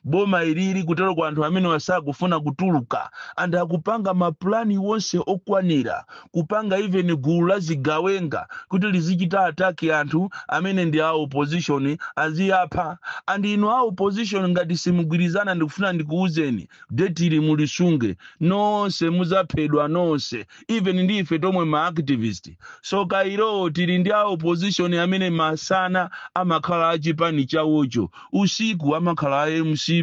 Boma ilili kutero kwa anthu amene wasakufuna kutuluka and akupanga mapulani wonse okwanira kupanga even gulu la zigawenga kuti lizichita attack anthu amene ndi a opposition, aziyapha. And inu a opposition, ngati simugwirizana, ndikufuna ndikuwuzeni, date ili mulisunge, nonse muzaphedwa nonse, even ndi ife tomwe ma activist. So kairo tili ndi a opposition amene masana amakhala achipani chawocho, usiku amakhala a MCP.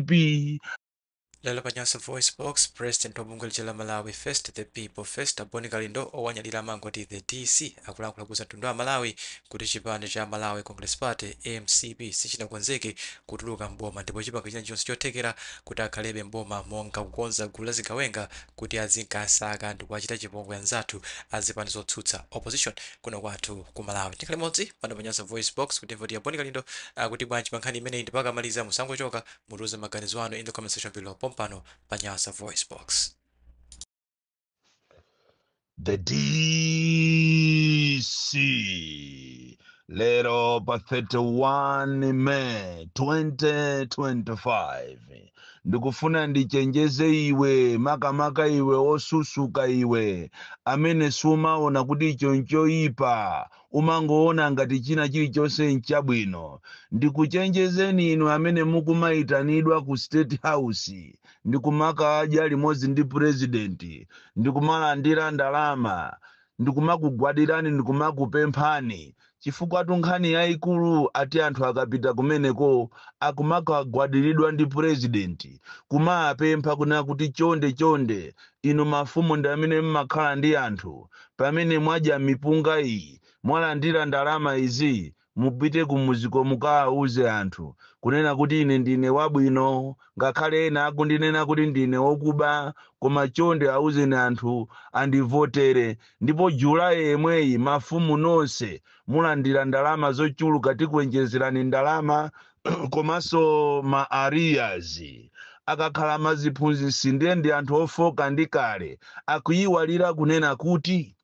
Lero pa Nyasa Voice Box, President wa bungwe lija la Malawi First, The People First, a Bon Kalindo, owanyadira amangoti The DC, akulankhula kuza mtundu wa Malawi kuti chipani cha Malawi Congress Party, MCP, sichinakonzeke kutuluka mboma ndipo chipanga china chonse chothekera kuti akhalebe mboma, monga kukonza gulu la zigawenga kuti azinkasaka ndi kuwachita chipongwe anzathu azipani zotsutsa, opposition, kuno kwathu ku Malawi. Tikhale limodzi pano pa Nyasa Voice Box kuti voti ya Bon Kalindo akuti bwanji pa nkhani imeneyi. Ndipo akamaliza, musangochoka, mutiuze maganizo anu in the comment section below pompano pa Nyasa Voice Box. The DC, lero pa 31 May 2025, ndikufuna ndichenjeze iwe, makamaka iwe osusuka, iwe amene sumaona kuti icho nchoyipa, umangoona ngati china chilichonse nchabwino. Ndikuchenjezeni inu amene mukumayitanidwa ku State House ndikumakadya limodzi ndi president, ndikumalandira ndalama, ndikumakugwadirani, ndikumakupemphani, chifukwa nkhani yayikulu ati anthu akapita kumeneko akumakagwadiridwa ndi president, kumapempha kunena kuti chonde chonde, inu mafumu ndi amene mmakhala ndi anthu, pamene mwadya mipunga iyi, mwalandira ndalama izi, mupite kumuziko mukawauze anthu kunena kuti ine ndine wabwino, ngakhale ena akundinena kuti ndine wokuba, koma chonde auzeni anthu andivotere. Ndipo Julayi yemweyi mafumu nonse mulandira ndalama zochuluka, tikuonjezerani ndalama komanso ma arrears. Akakhala maziphunzitsi, ndiye ndi anthu ofoka ndi kale, akuyiwalira kunena kuti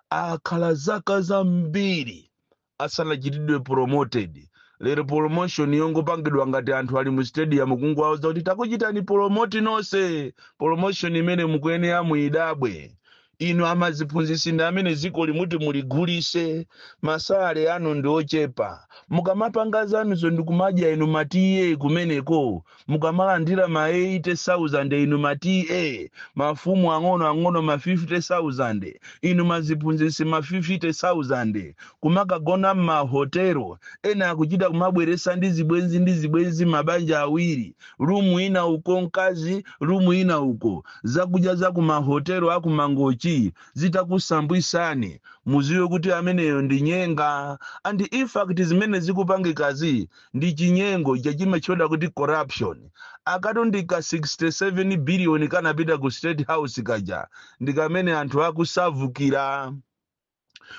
akhala zaka zambiri asanachitidwe promoted. Lero promotion yongopangidwa ngati anthu ali mu stadium, kungowauza kuti takuchitani promote nonse. Promotion imene mukuyenera muidabwe inu amaziphunzitsi ndi amene ziko limuti muligulise. Ma salary anu ndi ochepa. Mukamapanga zanuzo ndikumadya inu ma TA kumeneko, mukamalandira ma 80,000 inu ma TA, mafumu ang'ono ang'ono ma 50,000, inu maziphunzitsi ma 50,000, kumakagona m'mahotelo. Ena akuchita kumabweresa ndi zibwenzi ndi zibwenzi, mabanja awiri, room ina uko mkazi, room ina uko. Zakudya za kumahotelo akumangochi zitakusambwisani, muziwe kuti ameneyo ndi nyenga. And in fact zimene zikupangikazi ndi chinyengo chachimatchedwa kuti corruption. Akatundika 67 billion kanapita ku State House kaja ndi kamene anthu akusavukira.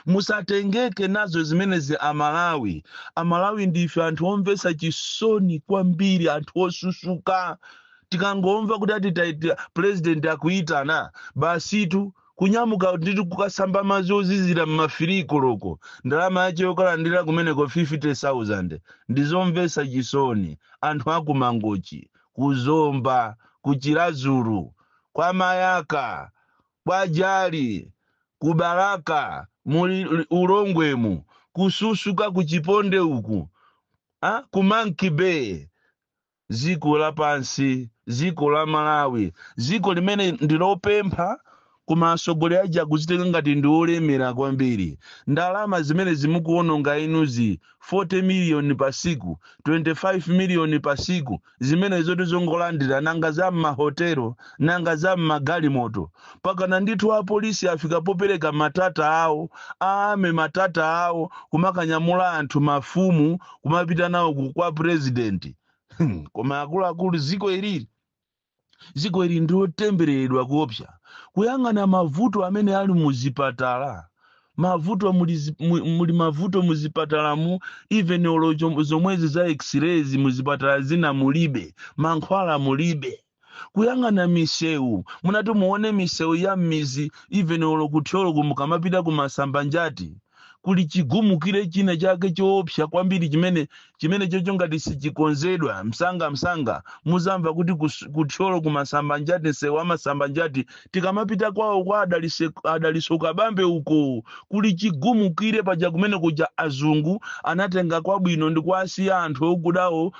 Musatengeke nazo zimenezi, Amalawi. Amalawi ndife anthu omvetsa chisoni kwambiri, anthu osusuka. Tikangomva kuti ati president akuyitana, basitu kunyamuka nditi kukasamba madzi ozizira mmafiriko loko, ndalama yache yokalandira kumeneko 50,000. Ndizomvetsa chisoni. Anthu akumangochi, kuzomba, kuchirazulu, kwa Mayaka, kwa Jali, kubalaka, muli Ulongwemu, kususuka, kuchiponde uku, ku Monkey Bay. Ziko lapansi, ziko la Malawi, ziko limene ndilopempha, koma atsogoleri aja kuzitenga ngati ndi olemera kwambiri. Ndalama zimene zimukuononga inuzi, 40 miliyoni pasiku, 25 miliyoni pasiku, zimene zoti zongolandira, nanga za mmahotelo, nanga za mmagalimoto? Pakana ndithu apolisi afika popereka matata awo, aame matata awo, kumakanyamula anthu mafumu kumapita nawo kwa president. Koma akuluakulu, ziko ilili, ziko ili ndilotembereredwa kuopsa. Kuyang'ana mavuto amene ali muzipatala, mavuto muli, muli mavuto muzipatalamu. Even olo zomwezi za x-rays muzipatala zina mulibe, mankhwala mulibe. Kuyang'ana misewu, munati muone misewu ya m'mizi, even olo kuthyolo mukamapita kumasamba njati. Kuli chigumukire china chake choopsa kwambiri chimene chocho ngati sichikonzedwa msanga msanga, muzamva kuti kuThyolo kumasamba njati, msewu amasamba njati. Tikamapita kwawo kwa Adaliso Kabambe uko kuli chigumukire paja, kumene kuja azungu anatenga kwabwino ndi kuasiya anthu okudawo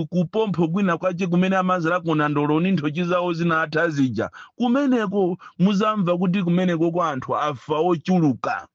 kupompho kwina kwache kumene amazala kuna ndoloni, nthochi zawo zinatha zija. Kumeneko muzamva kuti kumeneko kwa anthu afa ochuluka.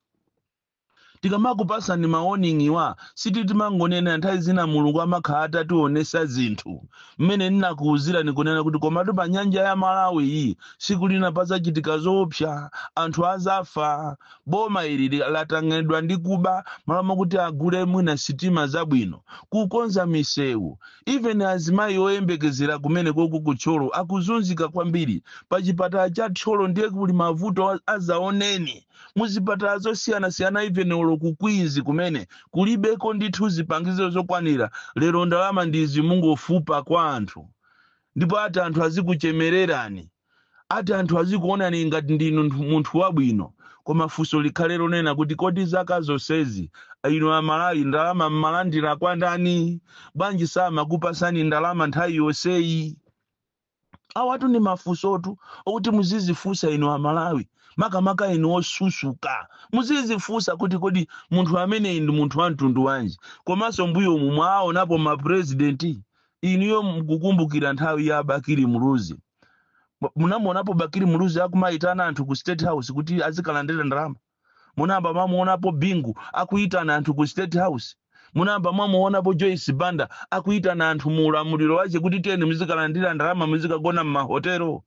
Tikamakupasani ma warning wa, sititimangonena. Nthawi zina Mulungu amakhala atationesa zinthu mmene ndinakuwuzirani kunena kuti komatu pa nyanja ya Malawi iyi siku lina pazachitika zoopsa, anthu azafa. Boma ili latang'edwa ndi kuba. Malamo kuti agule mwina sitima zabwino, kukonza misewu, even azimayi oyembekezera kumene koku kuThyolo akuzunzika kwambiri. Pa chipatala cha Thyolo ndiye kuli mavuto azaoneni. Muzipatala zosiyanasiyana, even olo ku Queens kumene kulibeko ndithu zipangizo zokwanira. Lero ndalama ndizi mungofupa kwa anthu, ndipo ati anthu azikuchemererani, ati anthu azikuonani ngati ndinu munthu wabwino. Koma funso likhale lonena kuti kodi zaka zonsezi inu Amalawi ndalama mmalandira kwa ndani? Bwanji samakupasani ndalama nthawi yonseyi? Awatu ndi mafunsotu okuti muzizifunsa inu Amalawi, makamaka inu osusuka. Muzizifunsa kuti kodi munthu ameneyi ndi munthu wa mtundu wanji? Komanso mbuyo umu mwaonapo mapurezidenti? Inuyo mukukumbukira nthawi ya Bakili Muluzi, munamuonapo Bakili Muluzi akumayitana anthu ku State House kuti azikalandira ndalama? Munayamba mwamuonapo Bingu akuyitana anthu ku State House? Munayamba mwamuonapo Joyce Banda akuyitana anthu mu ulamuliro wace kuti tiyeni muzikalandira ndalama, muzikagona m'mahotelo?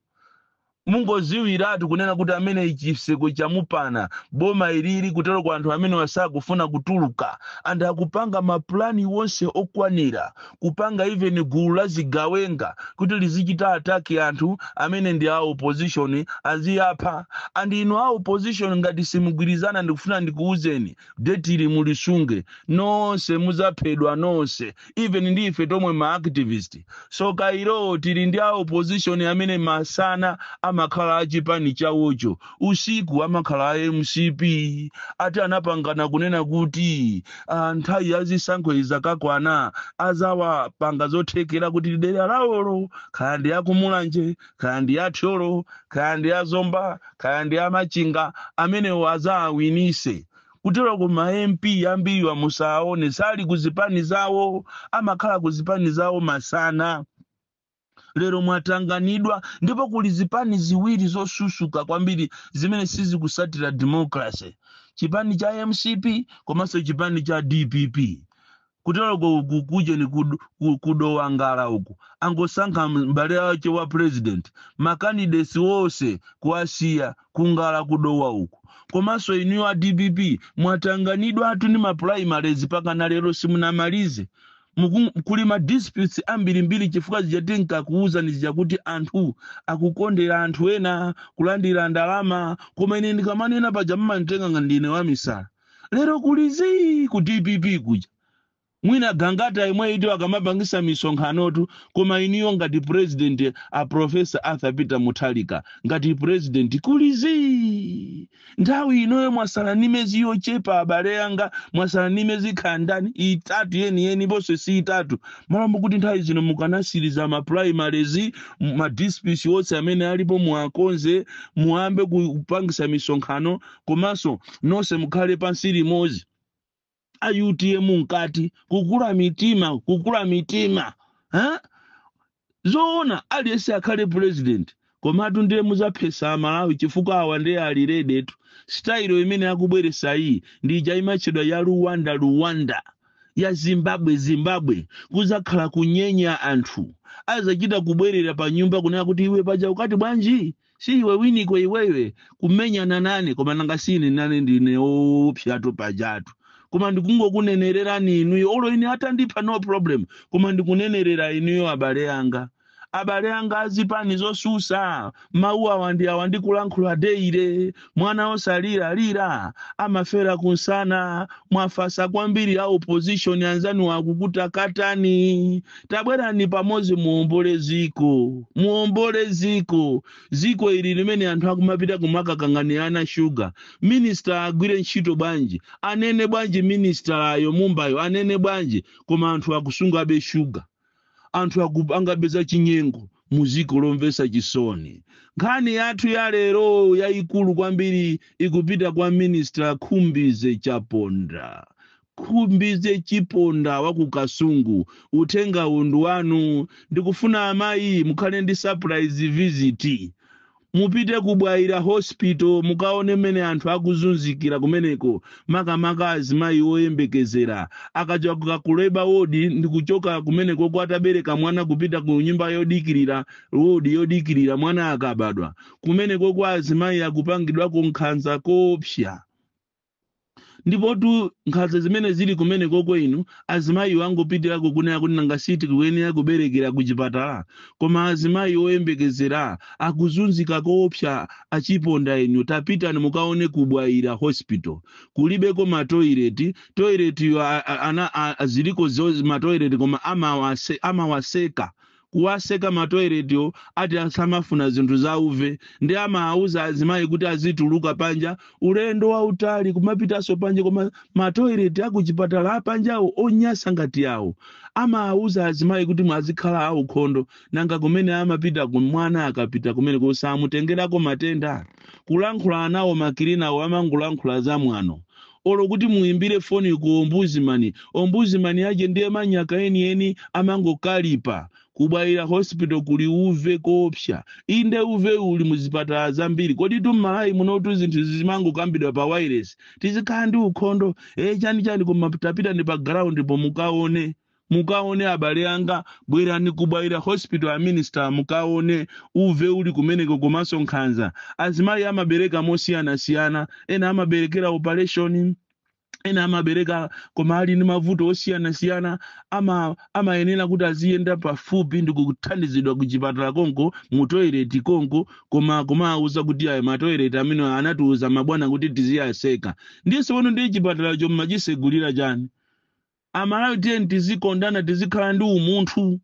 Mungoziwiratu kunena kuti amene chiseko chamupana boma ilili kutero kwa anthu amene wasakufuna kutuluka, anthu akupanga mapulani wonse okwanira kupanga even gulu la zigawenga kuti lizichita attack anthu amene ndi a opposition, aziyapha. And inu a opposition, ngati simugwirizana, ndikufuna ndikuwuzeni, date ili mulisunge, nonse muzaphedwa nonse, even ndi ife tomwe ma activist. So kairo tili ndi a opposition amene masana amakhala achipani chawocho, usiku amakhala a MCP. Ati anapangana kunena kuti nthawi ya zisankho izakakwana azawapanga zothekera kuti dera lawolo, kaya ndi akumulanje, kaya ndi athyolo, kaya ndi azomba, kaya ndi amachinga, amenewo azawawinise. Kutero ku ma MP ambiriwa musaone sali kuzipani zawo, amakhala kuzipani zawo masana. Lero mwatanganidwa, ndipo kuli zipani ziwiri zosusuka kwambiri zimene sizikusatira democracy: chipani cha MCP komanso chipani cha DPP. Kutero kuje ni kudowangala uku angosankha mbale wace wa president, ma candidates wonse kuwasiya kungala kudowa uku. Komanso inuyo a DPP mwatanganidwa atu ndi ma primaries, pakana lero simunamalize. Kuli ma disputes ambirimbiri, chifukwa zija tinkakuwuzani zija kuti anthu akukondera anthu ena kulandira ndalama. Koma ine ndikamanena paja mumanditenga nga ndine wamisala. Lero kuli zii ku DPP kuja, mwina Gangata imwe iti akamapangisa misonkhanotu. Koma iniyo ngati president, a Professor Arthur Peter Mutharika, ngati president, kuli zii. Nthawi inoyo mwasala ndi miyezi yochepa, abale anga, mwasala ndi miyezi khandani itatu yeniyeni, ponse si itatu. Malambo kuti nthawi zino mukanasiriza ma primaries, ma disputes onse amene alipo muakonze, muyambe kupangisa misonkhano, komanso nonse mukhale pansi limodzi a UTM mkati. Kukula mitima, kukula mitima, ha? Zoona aliyense akhale president? Komatu ndiye muzaphesa Amalawi, chifukwa awa ndiye ali ready tu. Style imene akubweresa iyi ndi ija imatchedwa ya Luwanda Luwanda, ya Zimbabwe Zimbabwe. Kuzakhala kunyenya anthu, azachita kubwerera pa nyumba kunena kuti iwe paja ukati bwanji? Si iwe winiko iwewe kumenyana nane? Koma nanga sine nane ndine wopyatu pajatu. Koma ndikungokunenererani inuyo, olo ine atandipha, no problem, koma ndikunenerera inuyo, abale anga. Abale anga azipani zosusa, mawu awa ndi awa ndikulankhula daily. Mwana osalira lira amafera kunsana. Mwafasa kwambiri a opposition, anzanu akukutakatani. Tabwerani pamodzi, muombole ziko, muombole ziko. Ziko ili limene anthu akumapita kumakakang'anirana shuga. Minister agwire ntchito bwanji? Anene bwanji minister ayo Mumbayo? Anene bwanji? Koma anthu akusungabe shuga, anthu akupangabeza chinyengo muziko lomvetsa chisoni. Nkhani yathu ya lero yayikulu kwambiri ikupita kwa Minister Khumbize Chaponda. Khumbize Chiponda wa ku Kasungu, uthenga undu wanu. Ndikufuna amayi mukhale ndi surprise visit, mupite ku Bwaila Hospital, mukaone mmene anthu akuzunzikira kumeneko, makamaka azimayi oyembekezera. Akachoka ku labour ward ndikuchoka kumeneko kwatabereka mwana, kupita ku nyumba yodikirira, ward yodikirira mwana akabadwa, kumeneko kwa azimayi akupangidwako nkhanza koopsa. Ndipotu nkhanza zimene zili kumeneko, inu azimayi wangopitirako kunena kuti nanga siti kuyenera kuberekera ku chipatala, koma azimayi oyembekezera akuzunzika koopsa. Achiponda inu, tapitani mukaone ku Bwaila Hospital, kulibeko matoilet. Toilet yo ziliko matoilet, koma amawaseka, kuwaseka matoiletyo, ati asamafuna zinthu zauve. Ndi amawauza azimayi kuti azituluka panja ulendo wautali kumapitanso panja, koma matoilet akuchipatala apanjawo onyasa ngati awo. Amawauza azimayi kuti mwazikhala aukhondo. Nanga kumene amapita mwana akapita kumene kusamutengerako matenda? Kulankhula nawo ma cleaner wo amangolankhula zamwano. Olo kuti muimbire foni ku ombudsman, ombudsman yache ndiye manyaka enieni, amangokalipa. Kubwaila Hospital kuli uve koopsa. Inde, uve uli muzipatala zambiri. Kodi tum'Malawi munotu zinthu zimangokambidwa pa wireless, tizikhala ndi ukhondo, e chani chani, koma tapita ndi pa ground po mukaone, mukaone. Abale anga, bwerani kubwaila Hospital, a minister, mukaone uve uli kumeneko komanso nkhanza. Azimayi amabereka mosiyanasiyana, ena amaberekera operation, ena amabereka koma ali ndi mavuto osiyanasiyana, amayenera kuti aziyenda pafupi ndi kuthandizidwa ku chipatala konko, mu toilet konko, koma kumawuza kuti ayi, matoilet amene anatiuza mabwana kuti tiziyaseka. Ndiye pano ndiye chipatalacho mmachisegulira chani? Amalawi, tiye tizikondana, tizikhala ndi umunthu.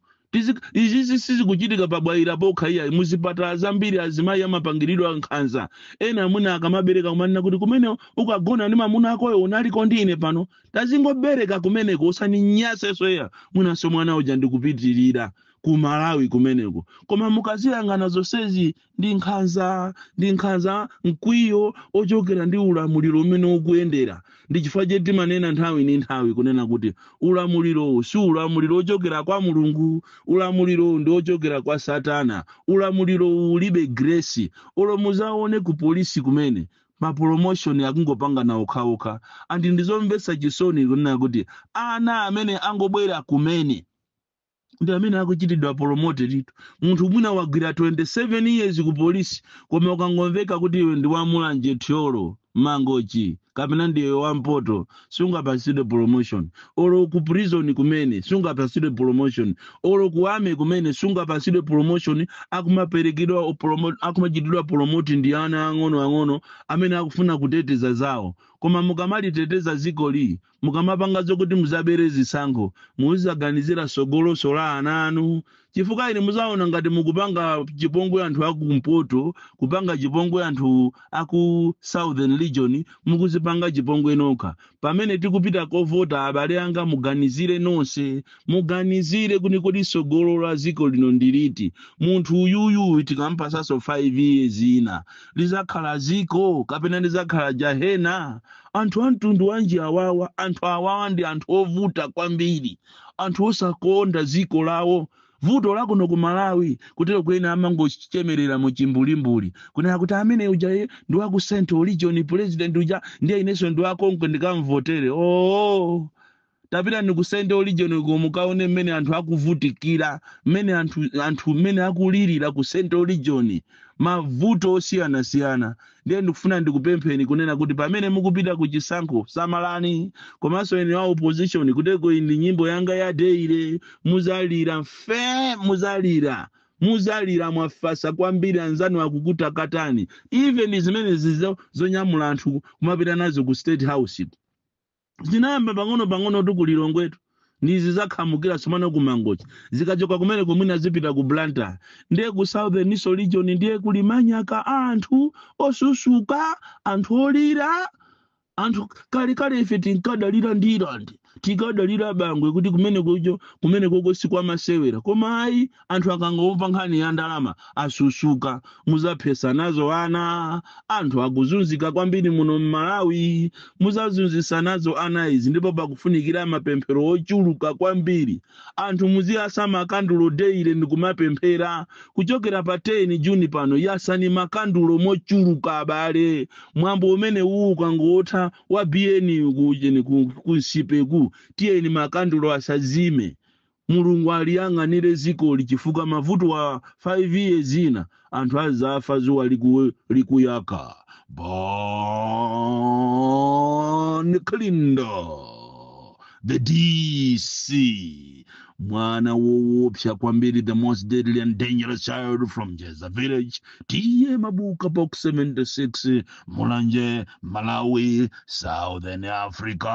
Izizi sizikuchitika pabwaila pokha iya, muzipatala zambiri azimayi amapangiridwa nkhanza. Ena amuna akamabereka kumanena kuti kumene ukagona ndi mamuna akoyo unaliko ndi ine pano, tazingobereka kumeneko, usaninyaseso ya mwinanso mwana uja ndikupitirira ku Malawi kumeneko. Koma mukaziyang'ana zonsezi ndi nkhanza, ndi nkhanza, mkwiyo ochokera ndi ulamuliro umene ukuyendera. Ndi chifukwa chete timanena nthawi ndi nthawi kunena kuti ulamuliro si ulamuliro ochokera kwa Mulungu, ulamuliro ndi ochokera kwa Satana. Ulamuliro ulibe grace. Olo muzaone ku polisi kumene ma promotion akungopangana okhaokha, and ndizomvetsa chisoni kunena kuti ana amene angobwera kumene ndi amene akuchitidwa promote. Litu munthu mwina wagwira 27 years ku polisi, koma ukangomveka kuti iwe ndi wamulanje, Thyolo, Mangochi kapena ndiwe wampoto, sungapasidwe promotion. Olo ku prison kumene sungapasidwe promotion, olo ku army kumene sungapasidwe promotion. Akumaperekedwa akumachitidwa promote ndi ana ang'ono ang'ono amene akufuna kuteteza zawo. Koma mukamaliteteza dzikoli, mukamapanga zokuti muzabere zisankho, muzizaganizira sogoloso la ana anu, chifukwa ine muzaona ngati mukupanga chipongwe anthu akumpoto, kupanga chipongwe anthu aku Southern Region, mukuzipanga chipongwe nokha. Pamene tikupita kovota, abale anga, muganizire nonse, muganizire kuti kodi sogolo la dziko lino ndiliti? Munthu uyuyu tikampasaso 5 years ina, lizakhala ziko kapena lizakhala jahena? Anthu a mtundu wanji awawa? Anthu awawa ndi anthu ovuta kwambiri, anthu osakonda dziko lawo. Vuto lakuno ku Malawi kutero kwena amangochemerera mu chimbulimbuli kunena kuti amene uja ndi wa ku Central Region, president uja, ndiye inenso ndi wakonko, ndikamvotere. Oh, tapita ni ku Central Region ko, mukaone mmene anthu akuvutikira, mmene anthu mmene akulirira ku Central Region, mavuto osiyanasiyana. Ndiye ndikufuna ndikupempheni kunena kuti pamene mukupita ku chisankho, samalani. Komanso ine wa opposition, kuteko iyi ndi nyimbo yanga ya daily. Muzalira mfe, muzalira. Muzalira mwafasa kwambiri. Anzanu akukutakatani. Even zimenezi zonyamula anthu kumapita nazo ku State House zinayamba pang'ono pang'ono tu kulilongwetu, ndizi zakhamukira tsopano ku Mangochi. Zikachoka kumene kumwina zipita ku Blantyre, ndiye ku Southern Region, ndiye kuli manyaka, anthu osusuka, anthu olira, anthu. Kalekale ife tinkadalira Ndirande, tinkadalira Bangwe, kuti kumene kucho, kumene koko sikwamasewera. Koma ayi, anthu akangomva nkhani ya ndalama asusuka. Muzaphesa nazo ana. Anthu akuzunzika kwambiri muno mMalawi. Muzazunzisa nazo ana izi, ndipo pakufunikira mapemphero ochuluka kwambiri. Anthu muziyasa makandulo daily ndikumapemphera. Kuchokera pa 10 Juni pano, yasani makandulo mochuluka, abale. Mwambo umene uwu ukangotha wa bn kucheni kunsipeku, tiyeni makandulo asazime. Mulungu aliyang'anire zikoli, chifukwa mavuto wa 5 years ina anthu azafa zuwa likuyaka. Bon Kalindo, the DC, mwana woopsa kwambiri, the most deadly and dangerous child from Jeza Village, T/A Mabuka, Box 76, Mulanje, Malawi, Southern Africa.